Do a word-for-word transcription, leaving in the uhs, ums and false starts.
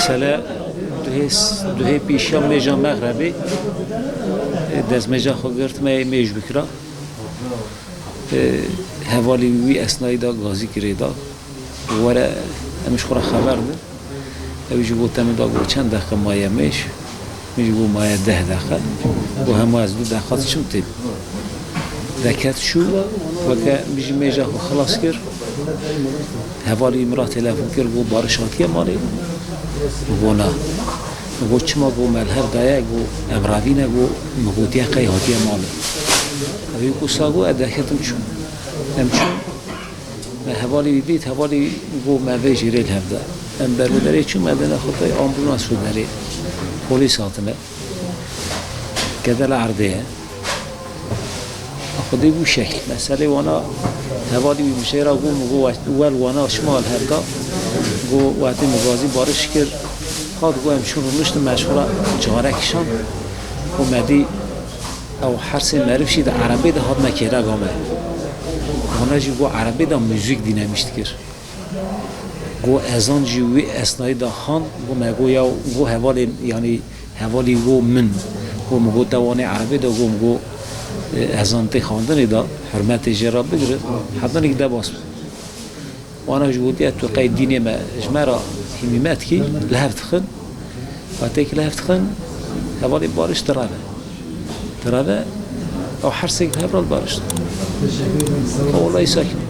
Sele duhê, duhê pêşiya mêja mexrebê, e, destmêja xwe girt me yê mêj bikira. E, Hevalî wî esnayî da gazî girê da. Were, em ji xwe re xeber din. Ew jî got, em da got çend deqe maye mêj? Min jî got maye deh deqe. Got hema ez du deqat çim tê. Deket çû, weke min jî mêja xwe xilas kir. Hevalî min ra telefon kir, got Bariş hatiye malê? Min got na. Min got çima? Got me li hev daye, got em revîne, got min gotiye qey hatiye malê. Ew ê got sa got ez derketim çûm. Em çûn. Me hevalî wî dît, hevalî got me vê jî rê li hev de. Em berbiderê çûn, me dine xwe tey ambulans û derê. Polîs hatine. Kedele erdê ye. Xwedê bû şekil. Meselê wana hevalî wî mijê ra got, min got, wel wana şima li hev da. Got, wextê min gazî Bariş kir, hat got, em çûn rûniştin, me ji xwe re cixare kişand. Got, me dî ew hersê meriv jî di erebê de hatine kêrega me. Wana jî got, erebê de muzîk dînemiş dikir. Got, ezan jî wî esnayî de xand, got, me got, ya, got, hevalên, yanî, hevalî got min. Got, min got, te wanê erebê de, got, min got, e, ezan tê xandinê de, hurmetê jê re bigire, hetanek de bas. Wana jî gotiye, tu qey dînê me, ji me re hîmîmet kî, li hev dixin. Wextê ki li hev dixin, hevalê Bariş direve. Direve, ew hersêk li hev re li Bariş dixin. Wellahî sakin.